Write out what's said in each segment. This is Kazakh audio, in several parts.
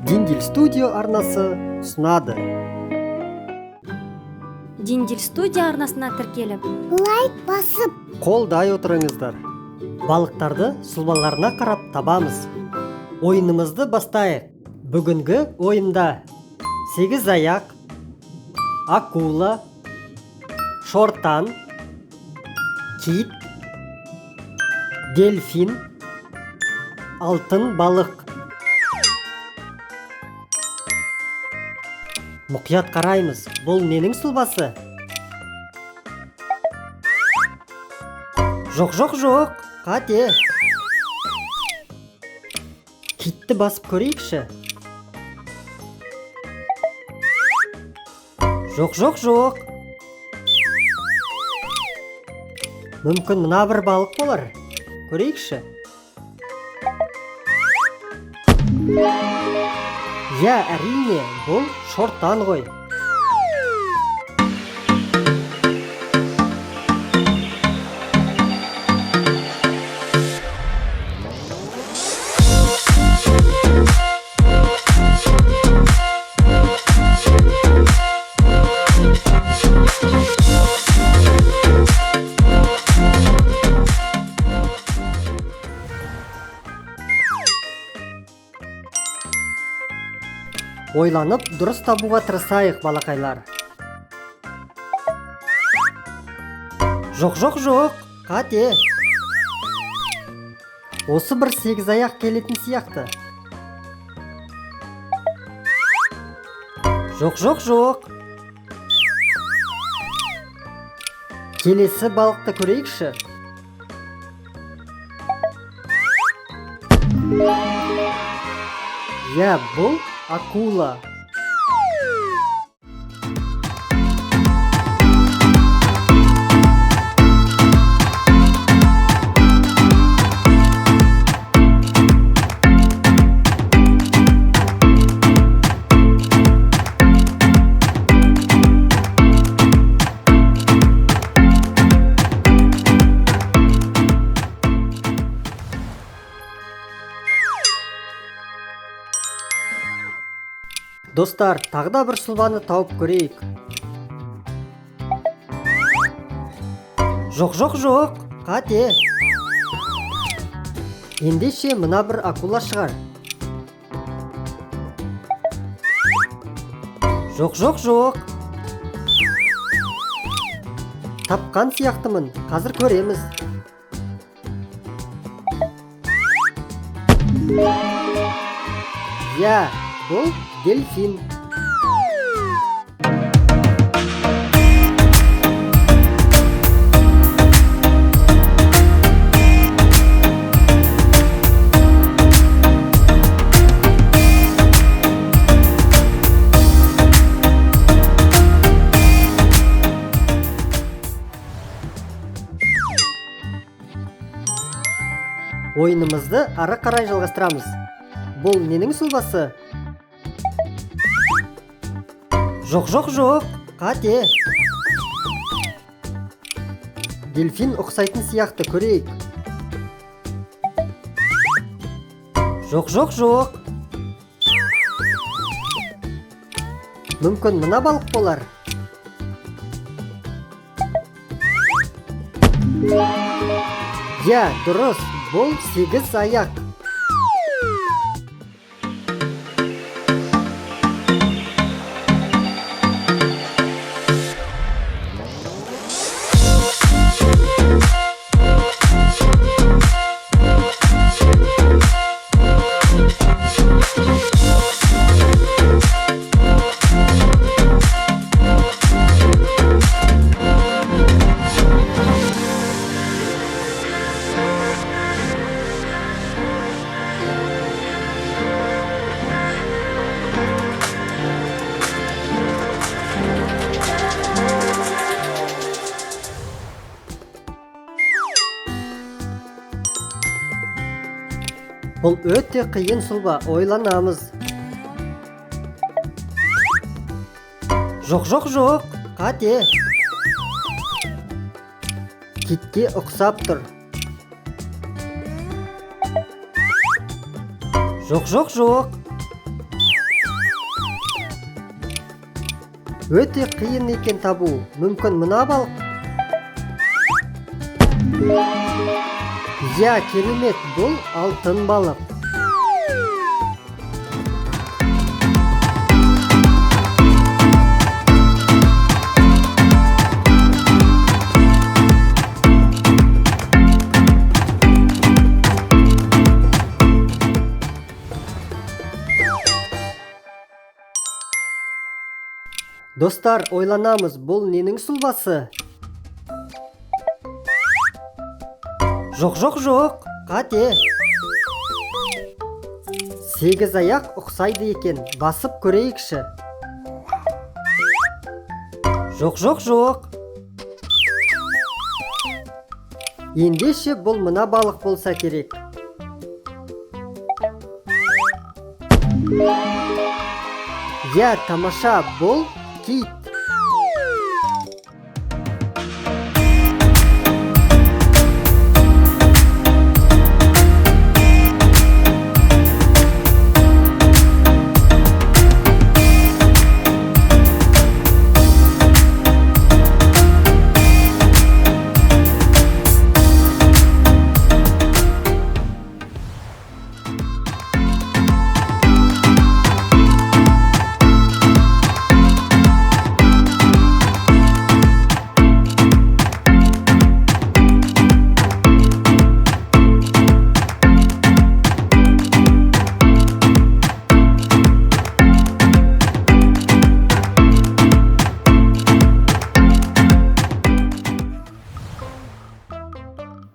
Диндель Студио арнасы ұсынады. Диндель Студия арнасына тіркеліп, лайк басып, қолдай отырыңыздар. Балықтарды сұлбаларына қарап табамыз. Ойынымызды бастайық. Бүгінгі ойында сегіз аяқ, акула, шортан, кит, дельфин, алтын балық. Мұқият қараймыз. Бұл ненің сұлбасы? Жоқ, жоқ, жоқ, қате. Китті басып көрейікші. Жоқ, жоқ, жоқ. Мүмкін мына бір балық болар. Көрейікші. Иә, әрине, бұл шортан ғой. Ойланып, дұрыс табуға тырысайық, балақайлар. Жоқ, жоқ, жоқ, қате. Осы бір сегіз аяқ келетін сияқты. Жоқ, жоқ, жоқ. Келесі балықты көрейікші. Иә, бұл акула. Достар, тағы да бір сұлбаны тауып көрейік. Жоқ, жоқ, жоқ, қате. Ендеше мына бір акула шығар. Жоқ, жоқ, жоқ. Тапқан сияқтымын, қазір көреміз. Иә, бұл дельфин. Ойынымызды ары қарай жалғастырамыз. Бұл ненің сұлбасы? Жоқ, жоқ, жоқ, қате. Дельфин ұқсайтын сияқты, көрейік. Жоқ, жоқ, жоқ. Мүмкін мына балық болар. Иә, дұрыс, бұл сегіз аяқ. Бұл өте қиын сұлба, ойланамыз. Жоқ, жоқ, жоқ, қате. Китке ұқсап тұр. Жоқ, жоқ, жоқ. Өте қиын екен табу. Мүмкін мына балық? Иә, керемет, бұл алтын балық. Достар, ойланамыз, бұл ненің сұлбасы? Жоқ, жоқ, жоқ, қате. 8 аяқ ұқсайды екен, басып көрейікші. Жоқ, жоқ, жоқ. Ендеше бұл мына балық болса керек. Иә, тамаша, бұл кит.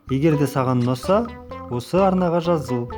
Егер де саған ұнаса, осы арнаға жазыл.